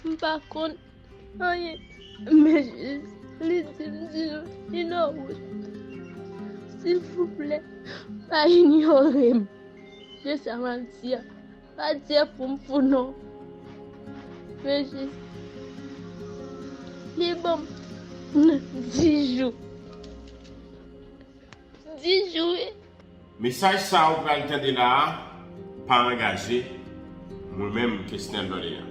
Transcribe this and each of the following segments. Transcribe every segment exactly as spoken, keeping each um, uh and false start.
M pa konn anyen. Men jis, li di m, di nou, li nan wout. Silvouplè, pa inyore m. Se sa m ap di a. Pa di fou m fou non. Men jis, li ban m dis jou. Dis jou, wi. Mesaj sa a ou pral tande la a pa angaje mwen menm, Kesnel Doléan.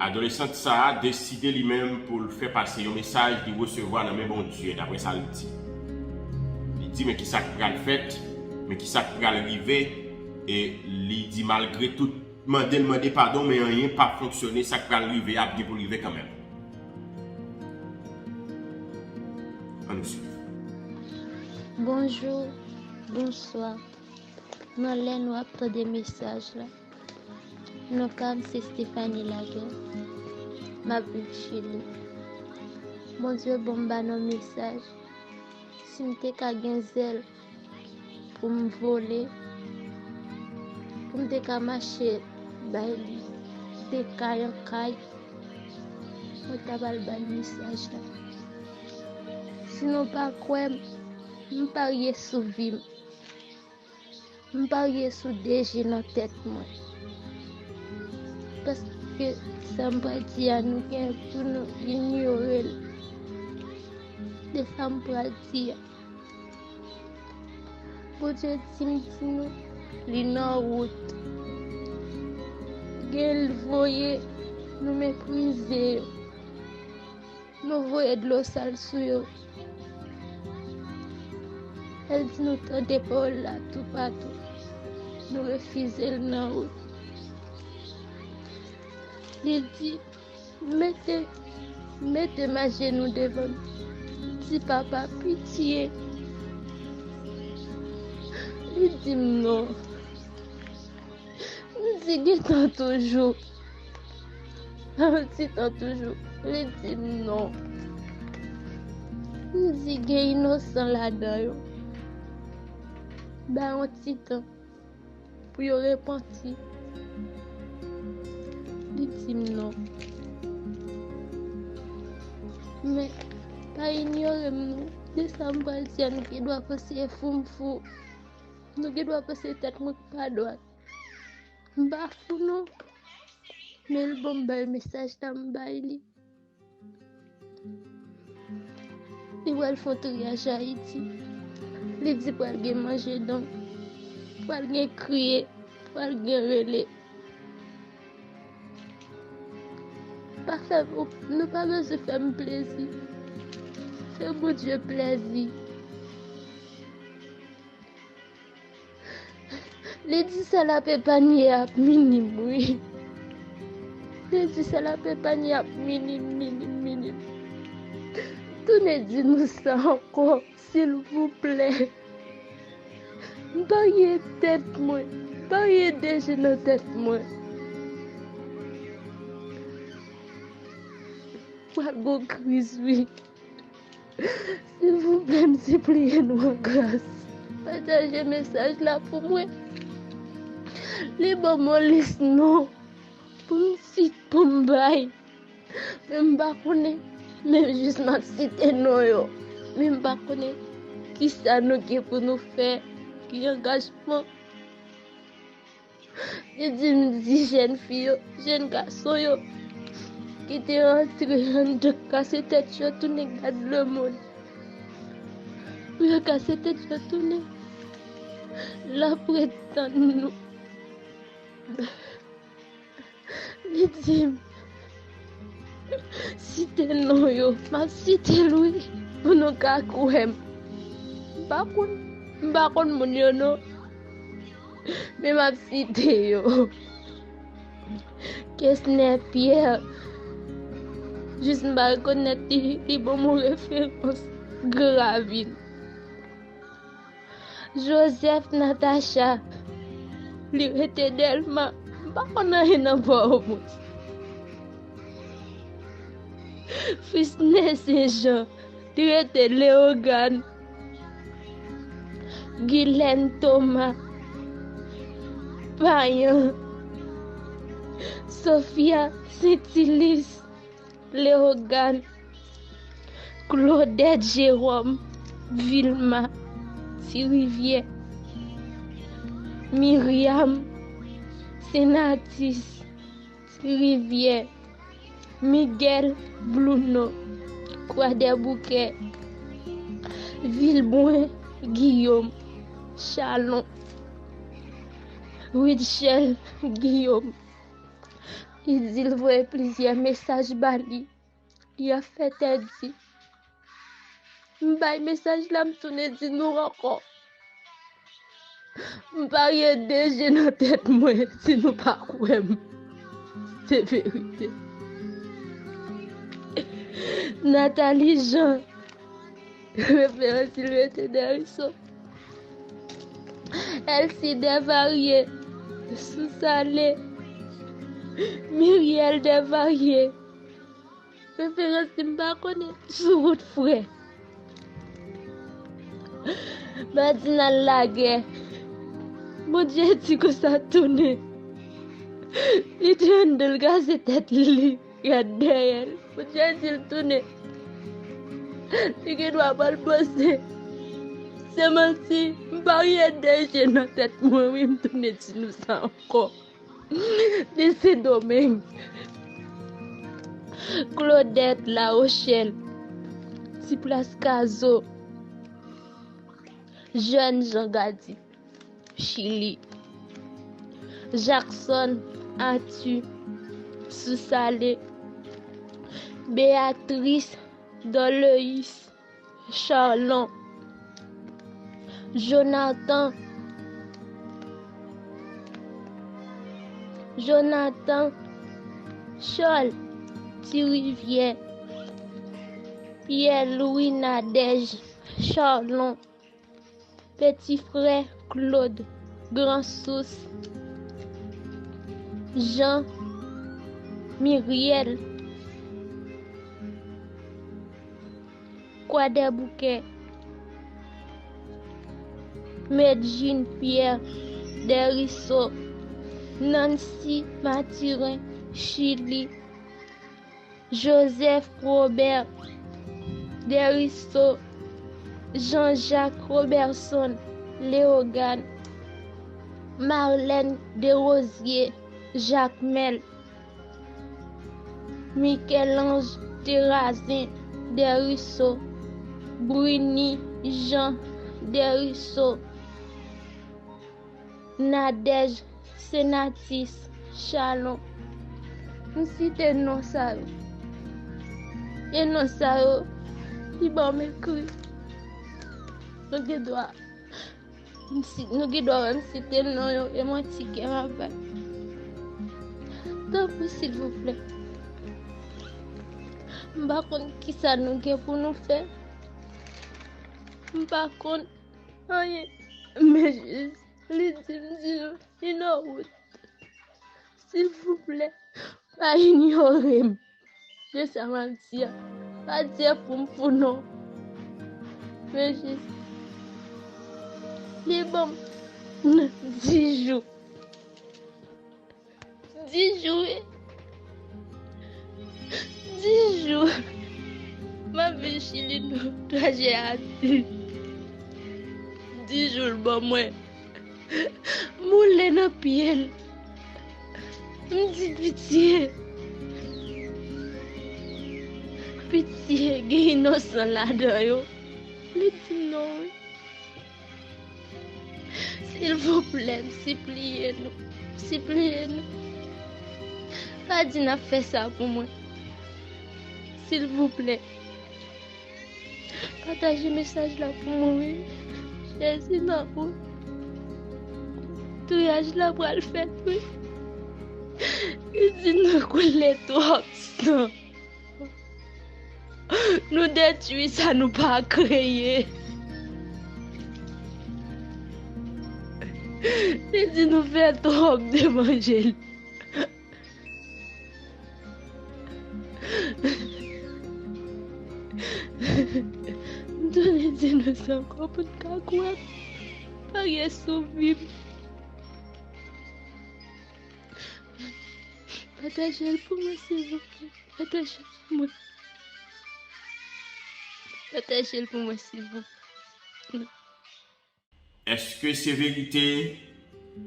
Adolesant sa a deside li menm pou l fè pase yon mesaj li resevwa nan men Bondye, dapre sa l di. Li di, men kisa k pral fèt, men kisa k pral rive, e li di, malgre tout mande l mande padon, men anyen p ap fonksyone, sa k pral rive a ap gen pou l rive kanmenm. Ann swiv. Bonjou, bonswa. Nan lè nou ap tande mesaj la, non pa m se Stephanie Laguerre. M ap viv Chili. Bondye ban m ba nan mesaj. Si m te ka gen zèl pou m vole, pou m te ka mache bay li de kay an kay, mwen ta pral ba l mesaj la. Si nou pa kwè m, m parye sou vi m. M parye sou de je nan tèt mwen. Paske sa m pral di a, nou gen pou nou inyore l. De sa m pral di a. Bondye di m di nou, li nan wout. Gen l voye nou meprize yo. Nou voye dlo sal sou yo. El di nou tande pawòl la toupatou. Nou refize l nan wout. Li di, mete, mete m ajenou devan m. Di, papa, pitye. Li di m non. M di, gen tan toujou. Nan yon ti tan toujou, li di m non. M di, gen inosan ladan yo. Ba yon ti tan pou yo repanti. Li di m non. Men, pa inyore m non. De sa m pral di a, nou gen dwa panse fou m fou. Nou gen dwa panse tèt mwen pa dwat. M pa fou non. Men l ban m bay mesaj la, m bay li. Li pral fè yon triyaj Ayiti. Li di pral gen manje donk, pral gen kriye, pral gen rele. Pa fè, nou pa bezwen fè m plezi. Fè Bondye plezi. Li di sa l ap epanye ap minim, wi. Li di sa l ap epanye ap minim, minim, minim. Tounen di nou sa ankò, silvouplè. M parye tèt mwen, m parye de je nan tèt mwen. Pral gon kriz, wi. Silvouplè, m sipliye nou an gras. Pataje mesaj la pou mwen. Li ban m yon lis non pou m sit, pou m bay. Men m pa konnen. Men jis m ap site non yo. Men m pa konnen kisa nou gen pou nou fè. Ki angajman. Li di m di jèn fi yo, jèn gason yo ki te rantre anndan kase tèt yo tounen gad lemonn. Pou yo kase tèt yo tounen, l ap ret tann nou. Li di m, site non yo, m ap site l wi, pou nou ka kwè m. M pa konn, m pa konn moun yo non. Men m ap site yo. Kesner Pierre. Jis m pa rekonèt li, li ban m yon referans. Gravin. Joseph Natacha. Li rete Dèlma. M pa konn anyen nan Pòtoprens. Frisne Senjan. Li rete Leyogàn. Gilèn Toma, Payan, Sofia, Sentilis, Leyogàn, Claudette, Jérôme, Vilma, Ti Rivyè, Myriam, Senatus, Ti Rivyè, Miguel, Bluno, Kwadèboukè, Vilbwen, Guillaume, Chalon, Rutshelle, Guillaume. Li di l voye plizyè mesaj ba li. Li ap fè tèt di. M bay mesaj la, m tounen di nou ankò. M parye de je nan tèt mwen, si nou pa kwè m. Se verite. Nathalie Jean, referans, il rete Deriso. Elsie Desvarieux, Sousale. Muriel Desvarieux, referans, si m pa konnen, sou wout frè. Madinal Lagè. Bondye di konsa tounen. Li te anndan l kraze tèt li, li ret dèyè l. Bondye di l tounen. Li gen dwa pa l panse. Se manti, m parye de je nan tèt mwen, wi, m tounen di nou sa ankò. Li Sendomeng. Claudette, La Rochelle, Ti Plas Kazo, Jeune Jean Gady, Chili, Jackson Arthur, Sousale, Béatrice Dorleus, Charlon, Jonathan, Jonathan, Charles, Ti Rivyè, Pierre Louis, Nadège, Charlon, Peti Frè, Claude, Gran Sous, Jean, Myriel, Kwadèboukè, Medjine Pierre, Deriso, Nancy Mathurin, Chili, Joseph Robert, Deriso, Jean-Jacques Robertson, Leyogàn, Marlène Desrosiers, Jacmel, Michel-Ange Terrazin, Deriso, Bruny Jean, Deriso, Nadège, Senatus, Charlon. M site non sa yo. E non sa yo, li ban m ekri. Nou gen dwa M si, nou gen dwa wè m site non yo, e manti kè m ap bay. Tanpri, silvouplè. M pa konn kisa nou gen pou nou fè. M pa konn anyen. Men jis, li di m di nou, li nan wout. Silvouplè, pa inyore m. Se sa m ap di a. Pa di a pou m fou non. Men jis, li ban m dis jou. Dis jou, wi. Dis jou. M ap viv Chili nan trajè a. Dis jou l ban mwen. Moule nan pye l. M di pitye. Pitye, gen inosan ladan yo. Li di non, wi. Silvouplè, m sipliye nou. M sipliye nou. Pa di n ap fè sa pou mwen. Silvouplè. Pataje mesaj la pou mwen, wi. Jezi nan ou. Touyaj la pral fèt, wi. Li di nou koule twòp san. Nou detwi sa nou pa kreye. Li di nou fè twòp devan je l. M tounen di nou sa ankò pou n ka kwè. Pa gen sou vi m. Pataje l pou mwen, silvouplè. Pataje l pou mwen. Pataje l pou mwen, silvouplè. Èske se verite?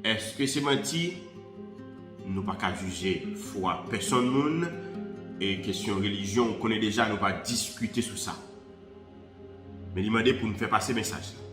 Èske se manti? Nou pa ka jije fwa pèsonn moun. E kesyon relijyon, ou konnen deja, nou pa diskite sou sa. Men li mande pou n fè pase mesaj la.